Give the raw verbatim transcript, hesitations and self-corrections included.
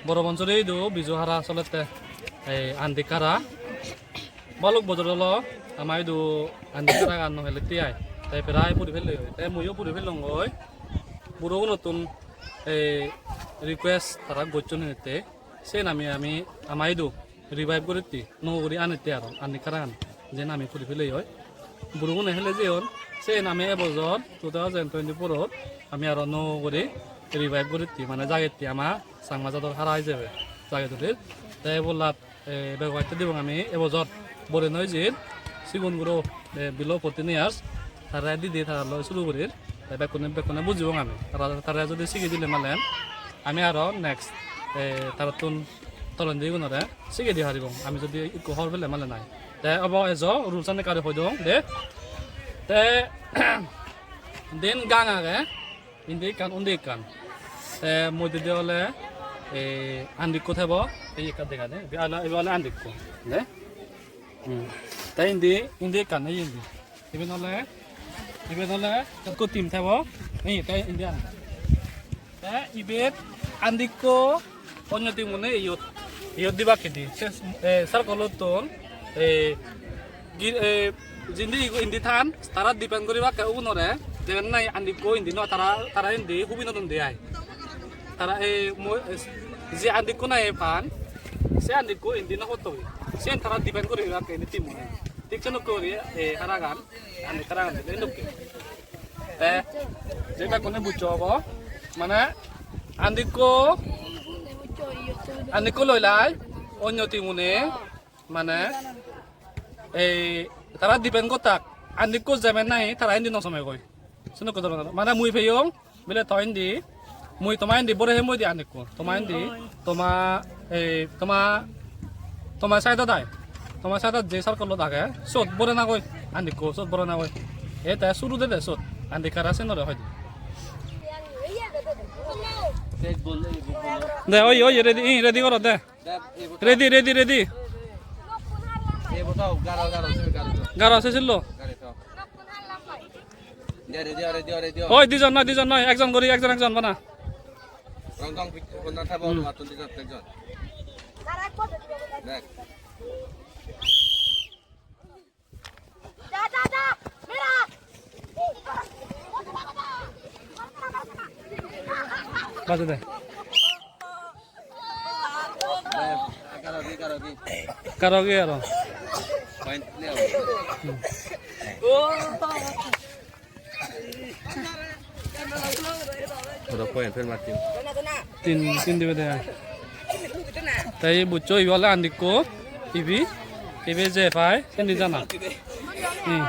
Boro Pansuri idu Biju hara solette, ei Andik hara. Balok bojor olo ama idu Andik haragan no helette ai. Te prai puri pelle oi. Te muiyo puri pellongoi. Burogunottun ei request tara gocchon hette. Sen ami, ami ama idu revive goritte, nuo guri anitte aro, Andik haragan, jen ami puri peleyoi. Burugune hele jeyon, sen ami ebojor two thousand twenty-four-ot ami aro nuo guri revive goritte, mane jagette ama Changma jador hara ijebe jage tulir. Te ebollat, eh, begobatte dibong ami ebojor, bore noi jir, sigon guro, eh, below fourteen years, tare didi tara loi suru gurir, te bekkune, bekkune bujibong ami. Tara, tare jodi sige dile malen, ami aro next, eh, tarattun tolendi igunore sige di paribong. Ami jodi ikko hobor pele male nai. Te obo ejo rules ani kari hoi dong de. Te den gang age, indi ekkan, undi ekkan. Te moddedi ole, eh, Andikko thebo, ei ekkan dega de. Ibe ole, ibe ole Andikko. De? Hmm. Te indi, indi ekkan, ei indi. Iben ole, iben ole ekko team thebo. Ei, te indi an. Te ibet Andikko onyo team-une iyot, iyot dibak hidi. Se, eh, circle-ottun, eh, gi-, eh, jindi igu indi than, tara defend guribakke ugunore, jeben nahi Andikko indi no, tara, tara indi hubinot undi ai. Tara, eh, mo-, eh, je Andikko nahi pan, se Andikko indi no pottogi. Siyen tara defend guribakke indi team-une. Thik sendokke guri, eh, haragan. Andik haragan dile dokke. Te je bekkune buccho obo, mane Andikko, Andikko loi lai, onyo team-une, mane ei tara defend gottak, Andikko jemen nahi tara indi no somegoi. Sendokke dhoronor. Mane mui peyong, bile to indi, mui toma indi bore hem mui di Andikko. Toma indi, toma, ei, toma, toma side-ot ai. Toma side-ot je circle-ot age, sot bore nagoi, Andikko sot bore nagoi. E te suru de de sot, Andik hara senore hoide. De, oi, oi, ready, ih, ready goro de. Ready, ready, ready. Garo ase sillo. Oi, dijon noi, dijon noi, ekjon guri, ekjon, ekjon bana. Baje de. Karo ki aro? Point ne aro. Hmm. Oro point fail martin. Tin, tin dibe de ai. Te ei buccho ibe ole Andikko, ibe, ibe je pai, sindi jana. Hmm.